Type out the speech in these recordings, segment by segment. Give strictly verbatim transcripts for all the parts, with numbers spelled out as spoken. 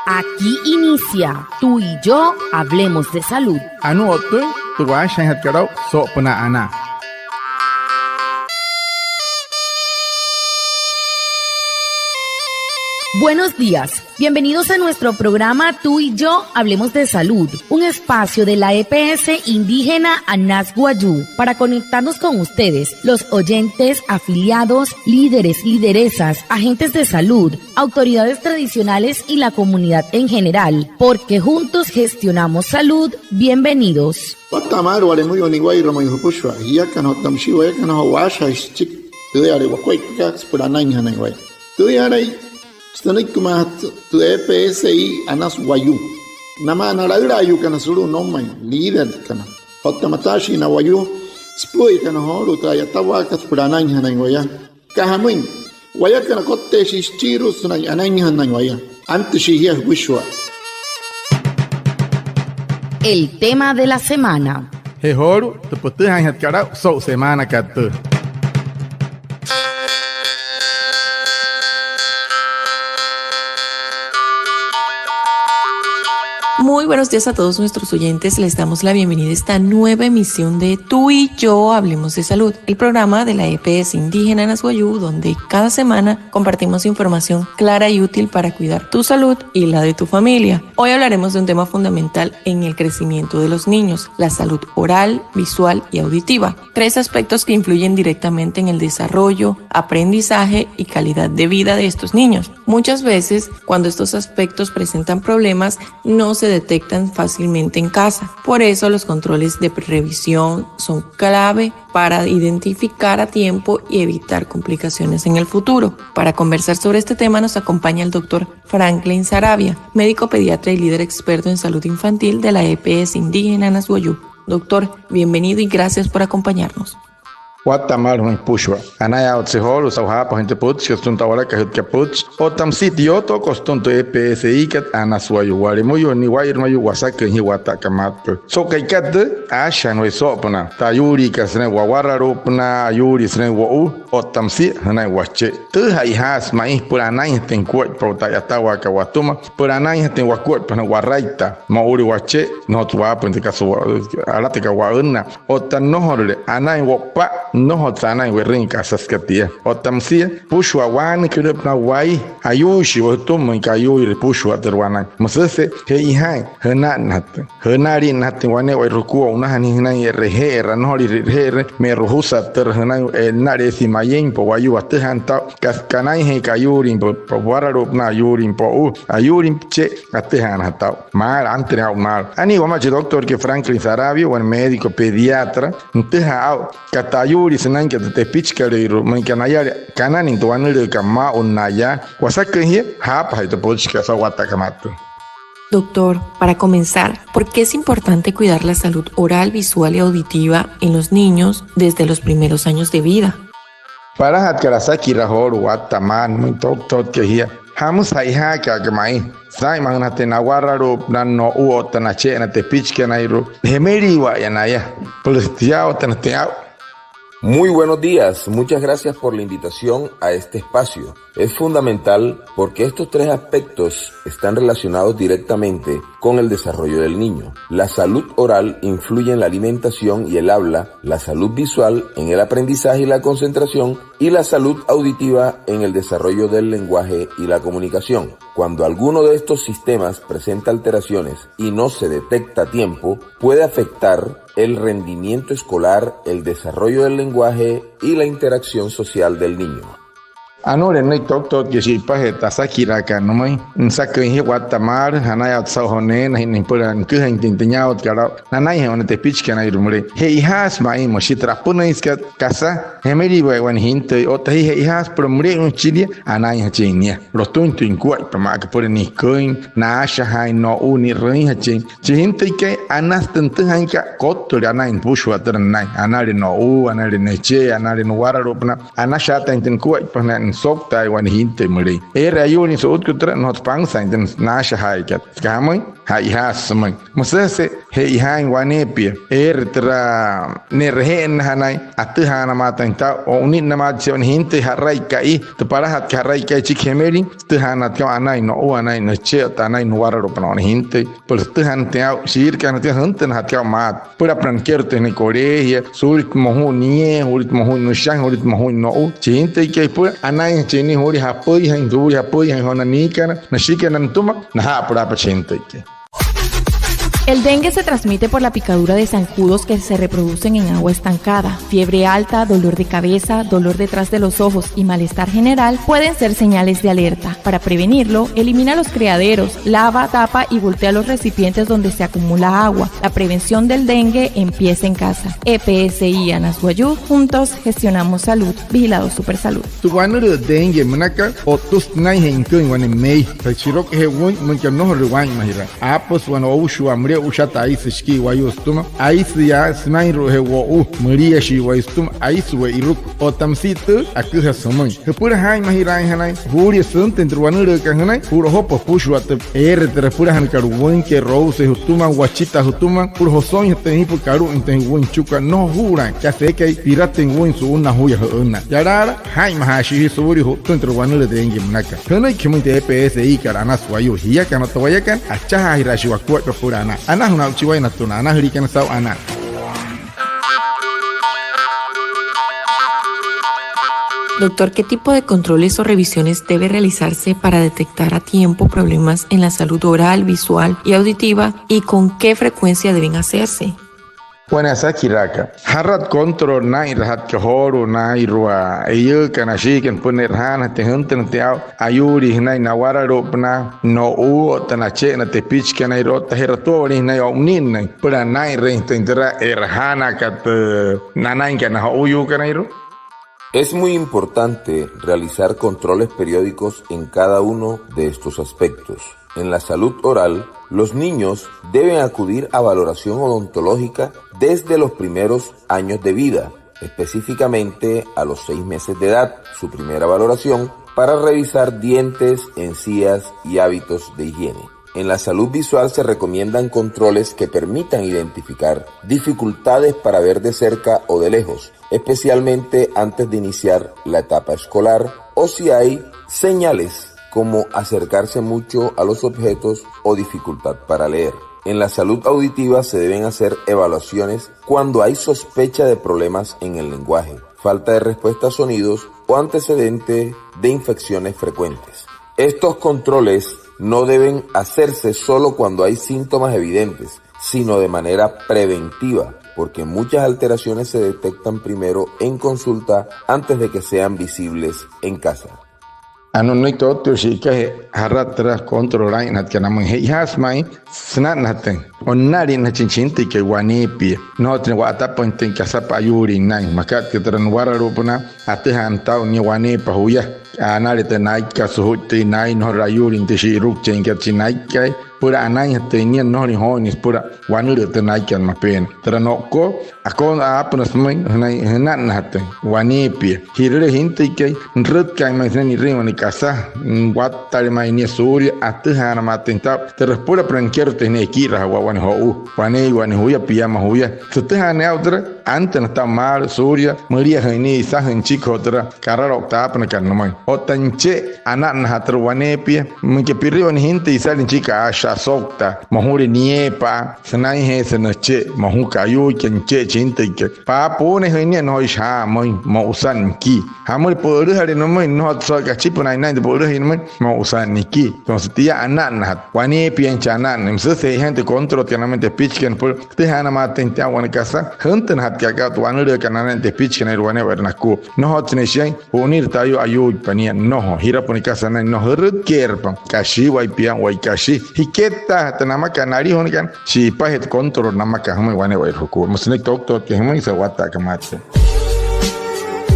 Aquí inicia Tú y yo hablemos de salud. Anuu o'ttüin tü waashajaainjatkat aa'u soo'opünaa anaa. Buenos días. Bienvenidos a nuestro programa Tú y yo hablemos de salud, un espacio de la E P S indígena Anas Wayuu para conectarnos con ustedes, los oyentes, afiliados, líderes, lideresas, agentes de salud, autoridades tradicionales y la comunidad en general, porque juntos gestionamos salud. Bienvenidos. Watta'a maalü, wa'lemüyuu na waa'inrüin jüpüshua jiakana otta müshii wayakana joo waashajaain süchiki tüüyale wakuaippakat süpüla anainjanain waya. Tüüyalai sünüikimaajatü tü E P S I Anas Wayuu namaa na laülaayuukana sulu'u noumain, líderkana otta mataashii na wayuu süpü'üyakana joolu'u tü a'yatawaakat süpüla anainjanain waya. Aka jamüin, wayakana kotteeshii süchiirua sünain anainjanain waya. Antüshii jia jüpüshua. El tema de la semana. Je joolu'u tü pütüjaainjatkat aa'u so'u semaanakat tüü. Muy buenos días a todos nuestros oyentes. Les damos la bienvenida a esta nueva emisión de Tú y yo hablemos de salud, el programa de la E P S indígena Anas Wayuu, donde cada semana compartimos información clara y útil para cuidar tu salud y la de tu familia. Hoy hablaremos de un tema fundamental en el crecimiento de los niños: la salud oral, visual y auditiva, tres aspectos que influyen directamente en el desarrollo, aprendizaje y calidad de vida de estos niños. Muchas veces, cuando estos aspectos presentan problemas, no se detectan fácilmente en casa. Por eso, los controles de revisión son clave para identificar a tiempo y evitar complicaciones en el futuro. Para conversar sobre este tema nos acompaña el doctor Franklin Sarabia, médico pediatra y líder experto en salud infantil de la E P S indígena Anas Wayuu. Doctor, bienvenido y gracias por acompañarnos. Watta'a maalü jümüin jüpüshua. Anayaawatse joolu'u saa'u jaapajüin tü pütchikat sütüma tü a'walakajütkat pütchi otta müsia tü yootookot sütüma tü E P S I kat Anas Wayuu. Wa'lemüyuu na waa'inrüin wayuu, wasaküin jia watta'a aka maa tüü. So'u ka'ikat tüü, aashajaain waya soo'opünaa tü ayuuliikat sünain wawaralu'upünaa, ayuulii sünain wo'u otta müsia sünain wache'e. Tüü ja'ijaasü ma'i süpüla anainjatüin nukuaippa o'u tü a'yatawaakat watüma, süpüla anainjatüin wakuaippa sünain waraittaa, mo'uli wache'e, nnojotsü waapüin tü kasa wa-, alatükat wa'ünnaa otta nnojorule anain wo'upa'a, nnojotsü anain we'rüin kasa süka tia. Otta müsia süpüshua waanükünüpünaa wai, ayuuishii waya jütüma müin aka ayuuire süpüshua türa wanain. Müsüse che'ojaain jüna'nnajatüin, jünalinnajatüin wane'ewai rukua o'unajanain jünain e'reje'eraa, nnojolüirü e'reje'erüin, me'rujusat türa jünain e'nnaleesü mayeinpa wayuu. Atüjaa nütüma aa'u kasa, kanainjee aka ayuulin po-, po-, wawaralu'upünaa, ayuulin po'u, ayuulin che'e, atüjaanajatü aa'u. Maalü, antünüin aa'u maalü. Anii wamaa chi doctorkai Franklin Sarabia, wane médico pediatra, nütüjaa aa'u aka tü ayuulii sünainkat tü tepichikalüirua, müin aka nayale kananüin tü wanülüükat maa'ulu yaa. Wasaküin jia jaapajüin tü pütchikat saa'u watta'a aka maa tüü. Doctor, para comenzar, ¿por qué es importante cuidar la salud oral, visual y auditiva en los niños desde los primeros años de vida? Palajatkat asakiraa joolu'u watta'a maa, müin tü doctorkai jia. ¿Jamüsü ja'ijaaka'a aka ma'i saa'inmajünajatüin nawaralu'upünaa, no'u otta nache'e na tepichikanairua? Jemeliiwa'aya naya süpüla tia otta na tia. Muy buenos días, muchas gracias por la invitación a este espacio. Es fundamental porque estos tres aspectos están relacionados directamente con el desarrollo del niño. La salud oral influye en la alimentación y el habla, la salud visual en el aprendizaje y la concentración, y la salud auditiva en el desarrollo del lenguaje y la comunicación. Cuando alguno de estos sistemas presenta alteraciones y no se detecta a tiempo, puede afectar el rendimiento escolar, el desarrollo del lenguaje y la interacción social del niño. Anuu nnüi tü doctorkai shi'ipajee tü asakiraakat nümüin, nüsaküin jia watta'a maalü, anayaawatse saa'u joo neenajünnüin süpüla nüküjüinjatüin tü niyaawatkat aa'u nanainjee wane tepichikanairua mülein. Che'ojaasü ma'i, müshi tü apünüinsükat kasa jemeliiwa'aya wane jintüi otta jia che'ojaasü süpüla müle'uinjachin nia anainjachin nia, lotüinjatüin nukuaippa maa aka süpüla niküin, naashajaain, no'u, ni'rüinjachin. Chi jintüikai, anasü tü nütüjaainkat kottüle anain süpüshua türa nünain, anale no'u, anale neche'e, anale nuwaralu'upünaa, anashaatain tü nukuaippa sünain Souktaai wane jintüi mülin. Eere ayuulin su'utku türa, nnojotsü pansaain tü naashajaakat. Süka jamüin, ja'ijaasü sümüin. Müsüjese che'ojaain waneepia. Eere türa ne'raje'ennajanain, atüjaanamaatüin saa'u, o'uninnamaatüin shia wane jintüi ja'rai ka'i, tü palajatkat ja'rai ka'i süchiki jemelin, sütüjaanajatkat anain no'u, anain nüche'e otta anain nuwaralu'upünaa wane jintüi. Süpüla sütüjaanajatüin aa'u, shii'irükaanajatüin, jüntünajatkat aa'u maat. Süpülapünaa nikero'u tü jünain colegia, suulia tü mojuin niee, suulia tü mojuin nüshain, suulia tü mojuin no'u. Chi jintüikai süpüla anainjachin nia suulia japüijain, suulia japüijain joo na niikana, nüshikana nütüma, naja'apülaapa chi jintüikai. El dengue se transmite por la picadura de zancudos que se reproducen en agua estancada. Fiebre alta, dolor de cabeza, dolor detrás de los ojos y malestar general pueden ser señales de alerta. Para prevenirlo, elimina los criaderos, lava, tapa y voltea los recipientes donde se acumula agua. La prevención del dengue empieza en casa. E P S I Anas Wayuu, juntos gestionamos salud. Vigilado Supersalud. Tü wanülüü dengue münakat, o'ttüsü sünainjee niküin wane mei. Süchirokuje'e wüin, müinka nnojorule waa'inmajiraa. Aapüsü wane oushua müle'ushaata, aisü shikii wayuu sütüma. Aisü yaa sünainru'ujee wo'u, müliashii wayuu sütüma, aisü we'iruku. Otta müsia tüü, aküjasü jümüin. Jüpüla jaa'inmajiraainjanain juulia süntüin tü wanülüükat jünain, ju'lojopa jüpüshua tü eere türa jüpülajünakat wüin, kerouse jütüma, wachita jütüma, süpüla josoinjatüin jüpüla kalu'uinjatüin wüin nüchikua, nnojo juu'ulaain, kasa eekai piratüin wüin su'unnaa juya jü'ünnaa. Yalaala, jaa'inmajaashii jia suulia ju'ttüin tü wanülüü dengue münakat. Jünüiki jümüin tü E P S I-kat Anas Wayuu, jiakana otta wayakana, achajaajiraashii wakuaippa süpüla anaa. Anajüna aa'uchii waya natüma na anajüliikana saa'u anaa. Doctor, ¿qué tipo de controles o revisiones debe realizarse para detectar a tiempo problemas en la salud oral, visual y auditiva, y con qué frecuencia deben hacerse? Wane asakiraaka, ¿jarat control naa'inrajatkat joolu'u naa'irua eiyuukana, ashiikana, süpüla ne'rajaanajatüin jüntünajatüin aa'u ayuulin jünain nawaralu'upünaa no'u otta nache'e na tepichikanairua otta je'ratuawalüin jünain o'uninnüin süpüla naa'inrüinjatüin türa e'rajaanaakat nanainkat na jo'uuyuukanairua? Es muy importante realizar controles periódicos en cada uno de estos aspectos. En la salud oral, los niños deben acudir a valoración odontológica desde los primeros años de vida, específicamente a los seis meses de edad, su primera valoración, para revisar dientes, encías y hábitos de higiene. En la salud visual se recomiendan controles que permitan identificar dificultades para ver de cerca o de lejos, especialmente antes de iniciar la etapa escolar o si hay señales como acercarse mucho a los objetos o dificultad para leer. En la salud auditiva se deben hacer evaluaciones cuando hay sospecha de problemas en el lenguaje, falta de respuesta a sonidos o antecedente de infecciones frecuentes. Estos controles no deben hacerse solo cuando hay síntomas evidentes, sino de manera preventiva, porque muchas alteraciones se detectan primero en consulta antes de que sean visibles en casa. Anuu nünüiki tottüshii kaje jarat türa control aa'injatkat namüin, che'ojaasü ma'i süna'nnajatüin, o'nnalinnajachin chi jintüikai waneepia. Nnojotsü nia wa'atapüinjatüin kasapa ayuulin naa'in, makat aka türa nuwaralu'upünaa atüjaanajatü aa'u nia waneepa juya. Anale tü naaikat, sujuittüin naa'in, nnojorule ayuulin tü shi'irukcheinkat chi naaikai süpüla anainjatüin nia, nnojolüin jooin nia süpüla wanülüü tü naaikat mapeena. Türa no'ukoo, akon aapünüsü sümüin jünain jüna'nnajatüin waneepia. Ji'rüle jintüikai, nürütkaain ma'i sünain ni'rüin wane kasa, wattale ma'i nia suulia atüjaanamaatüin saa'u türa süpülapünaa nikerotüin sünain ekirajawaa wane jo'u, waneeiwa wane juya, piama juya. Sütüjaanüin aa'u türa antünajatü aa'u maalü suulia müliajüin nia isajüin nüchiki joo türa karaloukta aapünakat nümüin. Otta nüche'e ana'nnajatü türa waneepia, müinka pi'rüin wane jintüi isale nüchiki aasha, asouktaa, mojule nieepa'a, sünainjeesü nüche'e, mojuka ayuuikai nüche'e chi jintüikai. Paapa, uuneejüin nia, nnojoishi jaa'in amüin, mo'usat nikii. Jamüle, pü'ülüjale nümüin, nnojotsü so'u kachipünaain naa'in tü pü'ülüjüin nümüin, mo'usat nikii. Entonces tia ana'nnajatü, waneepiainjachi ana'nnüin. Müsüsü che'ojaain tü controlkat namüin tepichikana süpüla sütüjaanamaatüin tia wane kasa jüntünajatkat aka tü wanülüükat nanain tepichikanairua wane'ewai nakua. Nnojotsü nia shiain ju'unirü tü ayuu, ayuuipa nia, nnojo. Ji'rapa wane kasa naa'in, nnojo. Jürütke'erapa, kashii waya, piama waya, kashii. Jikettaajatü tü namakat na alijuunakana, shi'ipajee tü control namakat jümüin wane'ewai jukua. Müsü nünüiki toktotkai jümüin, so'u watta'aka maa tia.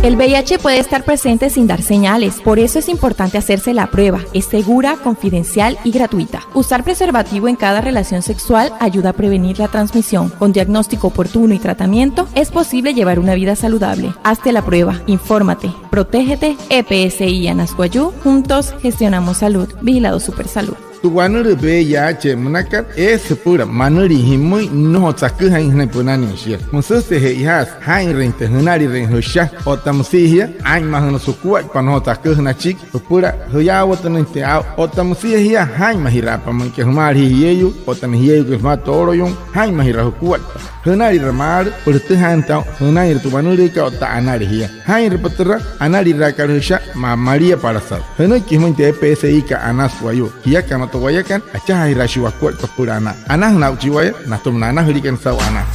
El V I H puede estar presente sin dar señales, por eso es importante hacerse la prueba. Es segura, confidencial y gratuita. Usar preservativo en cada relación sexual ayuda a prevenir la transmisión. Con diagnóstico oportuno y tratamiento, es posible llevar una vida saludable. Hazte la prueba, infórmate, protégete. E P S I Anas Wayuu, juntos gestionamos salud. Vigilado Supersalud. Tü wanülüü V I H münakat, eesü süpüla manülin jimüin, nnojotsü aküjain sünain pünain shia. Müsüse'e che'ojaasü jaa'inrüin tü jünalirüin jüsha otta müsia jia aa'inmajünüsü jukuaippa, nnojotsü aküjüna achiki süpüla jüyaawatünüinjatüin aa'u. Otta müsia jia jaa'inmajiraapa müinka jümaala jia jieyuu otta na jieyuukana sümaa tooloyuun, jaa'inmajiraa jukuaippa. Jünalira maalü süpüla jütüjaainjatüin aa'u jünainre tü wanülüükat otta anale jia. Jaa'inrapa türa analiraakat jüsha maa malia palasa'a. Jünüiki jümüin tü E P S I kat Anas Wayuu. Jiakana otta wayakana, achajaajiraashii wakuaippa süpüla anaa. Anajüna aa'uchii waya natüma na anajüliikana saa'u anaa.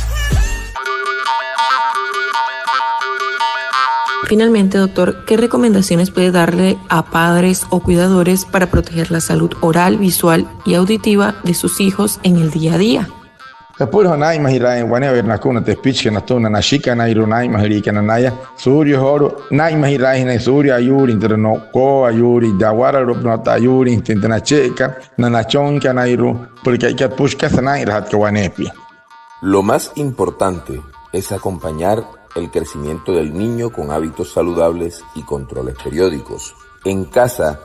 Finalmente, doctor, ¿qué recomendaciones puede darle a padres o cuidadores para proteger la salud oral, visual y auditiva de sus hijos en el día a día? Jüpüla joo naa'inmajiraain wane'ewai nakua na tepichikana natüma na nashikanairua, naa'inmajüliikana naya. Suulia joolu'u naa'inmajiraainjanain suulia ayuulin türa no'ukoo, ayuulin tawaralu'upünaa otta ayuulin tü nache'ekat, na nachoinkanairua, süpüla ka'ikat süpüshua kasa naa'inrajatka waneepia. Lo más importante es acompañar el crecimiento del niño con hábitos saludables y controles periódicos. En casa,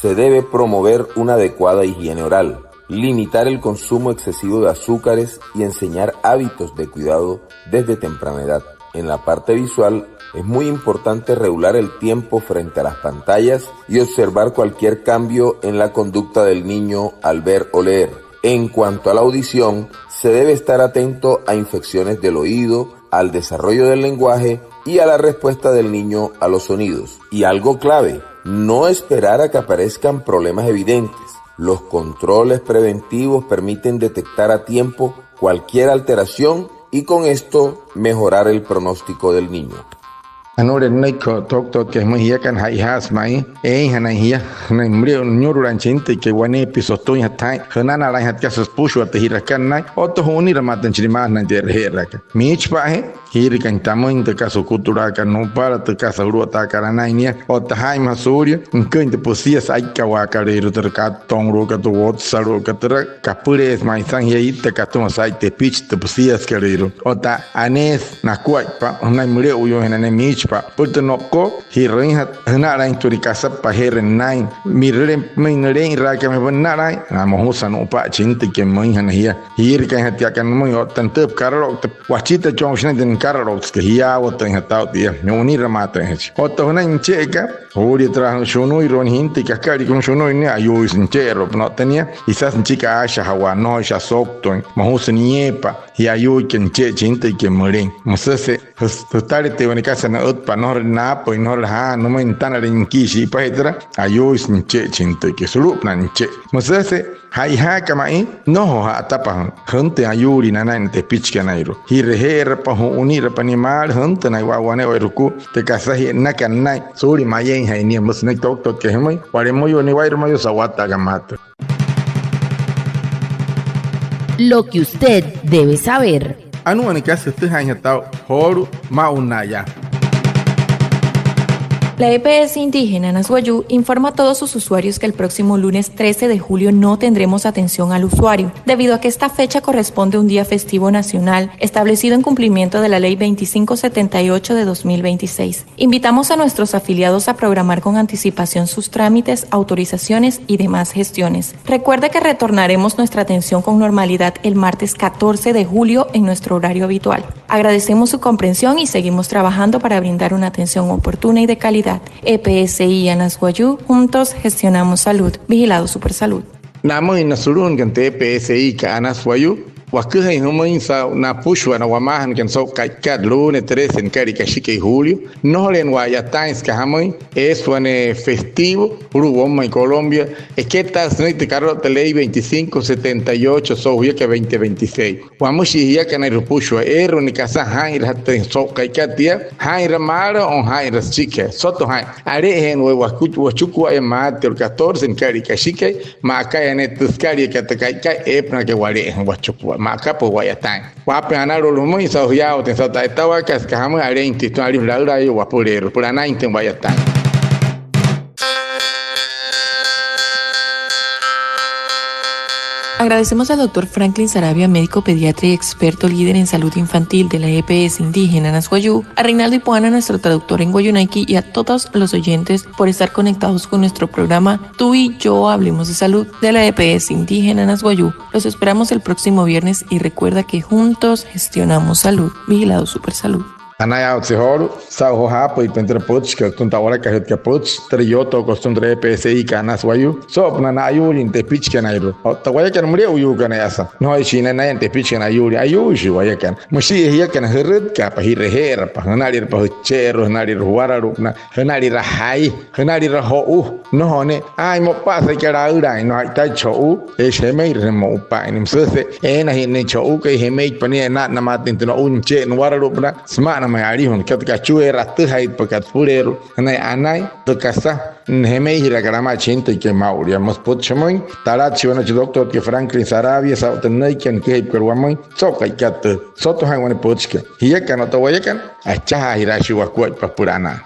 se debe promover una adecuada higiene oral, limitar el consumo excesivo de azúcares y enseñar hábitos de cuidado desde temprana edad. En la parte visual, es muy importante regular el tiempo frente a las pantallas y observar cualquier cambio en la conducta del niño al ver o leer. En cuanto a la audición, se debe estar atento a infecciones del oído, al desarrollo del lenguaje y a la respuesta del niño a los sonidos. Y algo clave, no esperar a que aparezcan problemas evidentes. Los controles preventivos permiten detectar a tiempo cualquier alteración y con esto mejorar el pronóstico del niño. Anuu nünüiki joo toktotkai jümüin jiakana, ja'ijaasü ma'i eeinjanain jia sünain müle'u niyurulaain chi jintüikai waneepia sotüinjatü jaa'in, jünanalainjatü kasa süpüshua tü ji'rakat nünain otta ju'uniramaatüin chi nimaajünain tü e'reje'eraakat. Miichipa'ajee jiirükain tamüin tü kasa jukutulaakat nu'upala, tü kasa juluwataakat anain nia, otta jaa'inmaja suulia nüküin tü püsiasü aikkawaakalüirua, türa kattouluukat, tü wotsaluukat, türa kapüleesü ma'i saa'in jia itta katüma saa'in tepichi tü püsiasükalüirua. Otta aneesü nakuaippa sünain müle'uyuuinjanain nia miichipa'a. Süpüla tü no'ukoo ji'rüinjatü jünalainjatü wane kasa pajerüin naa'in, mi'rüle pümüin nüle'inraakana, mapa nünalain, na mojusü nu'upa'a chi jintüikai müinjana jia. Jiirükainjatü aka nümüin otta nütüjapü karaloukta, wachitachousü sünain tü karalouktakat, jiyaawatüinjatü aa'u tia, ju'uniramaatüinjachi. Otta jünain nüche'ekat, juulia türa shunuirua wane jintüikai, akalia aka shunuin nia, ayuuisü nüche'eru'upünaa otta nia, isasü nüchiki aashajawaa, nnojoishi asouktüin, mojusü nieepa, jia ayuuikai nüche'e chi jintüikai mülin. Müsüse jüs-, jütaletüin wane kasa nü'ütpa'a, nnojorule naapüin, nnojorule jaa'in nümüin, nütanale nikii shi'ipajee türa, ayuuisü nüche'e chi jintüikai, sulu'upünaa nüche'e. Müsüse ja'ijaaka ma'i, nnojo ja'atapajüin jüntüin ayuulin nanain na tepichikanairua. Ji'reje'erapa, ju'unirapa nia maalü, jüntünaiwa wane'ewai jukua tü kasa ji'rünakat nünain suulia mayeinjain nia. Müsü nünüiki toktotkai jümüin, wa'lemüyuu, niwa'iremüyuu, sa'wataakat maatü. Lo que usted debe saber. Anuu wane kasa jütüjaainjatü aa'u joolu'u maa'ulu yaa. La E P S indígena Anas Wayuu informa a todos sus usuarios que el próximo lunes trece de julio no tendremos atención al usuario, debido a que esta fecha corresponde a un día festivo nacional establecido en cumplimiento de la Ley veinticinco setenta y ocho de dos mil veintiséis. Invitamos a nuestros afiliados a programar con anticipación sus trámites, autorizaciones y demás gestiones. Recuerde que retornaremos nuestra atención con normalidad el martes catorce de julio en nuestro horario habitual. Agradecemos su comprensión y seguimos trabajando para brindar una atención oportuna y de calidad. E P S I Anas Wayuu, juntos gestionamos salud. Vigilado Supersalud. Namüin na sulu'umüinkana tü E P S I kat Anas Wayuu, waküjain jümüin saa'u napüshua na wamaajanakana so'u ka'ikat, lunes trece nükalia kashikai julio, nnojoleena wa'yataain, süka jamüin eesü wane festivo sulu'u woumain Colombia, eketaasü sünüiki tü karaloukta ley veinticinco setenta y ocho so'u juyakat veinte veintiséis. Wamüshii jiakanairua jüpüshua, eere wane kasa jaa'inrajatüin so'u ka'ikat tia, jaa'inra maalü o jaa'inra süchikijee. Soto jaa'in, ale'ejeena waya waku-, wachukua'aya martes catorce nükalia kashikai, maa aka yaa ne'e tü sükaliakat tü ka'ikat, eepünaakai wale'ejüin wachikua. ma'aka, pues wa'yataain. Waapüin analu'ut jümüin saa'u jüyaawatüin saa'u tü a'yatawaakat, süka jamüin, aleintüin sütüma alin laülaayuu wapüleerua süpüla anainjatüin wa'yataain. Agradecemos al doctor Franklin Sarabia, médico pediatra y experto líder en salud infantil de la E P S indígena Anas Wayuu, a Reinaldo Ipuana, nuestro traductor en wayuunaiki, y a todos los oyentes por estar conectados con nuestro programa Tú y yo hablemos de salud de la E P S indígena Anas Wayuu. Los esperamos el próximo viernes y recuerda que juntos gestionamos salud. Vigilado Supersalud. Anayaawatse joolu'u saa'u joo jaapüitpain türa pütchikat sütüma tü a'walakajütkat pütchi, türa yootookot sütüma türa E P S I kat Anas Wayuu, soo'opünaa na ayuulin tepichikanairua. Otta wayakana müle'uyuukana ya'asa, nnojoishii naya naya tepichikana ayuulin, ayuuishii wayakana. Müshii jiakana jürütkaapa, ji'reje'erapa, jünalirapa jüche'erua, jünalira juwaralu'upünaa, jünalira jai, jünalira jo'u. Nnojo ne'e, aain mo'upa'asai aka laülaain, nnojo ja'itaichi jo'u, eeshi jemeirüin mo'upa'ain. Müsüjese'e eenajüin ne'e chi jo'uukai, jemeitpa nia e'nna'nnamaatüin tü no'u nüche'e nuwaralu'upünaa süma'ana ma'i alijuna. Aka tü kachueera atüjaitpakat süpüleerua sünain anain, tü kasa jemeijiraakat amaa chi jintüikai maa'ulu yaa. Müsü pütchi jümüin, talatshii wane chi doctorkai Franklin Sarabia saa'u tü nünüikikat nüküjaitpakat wamüin. So'u ka'ikat tüü, soto jaa'in wane pütchikat. Jiakana otta wayakana, achajaajiraashii wakuaippa süpüla anaa.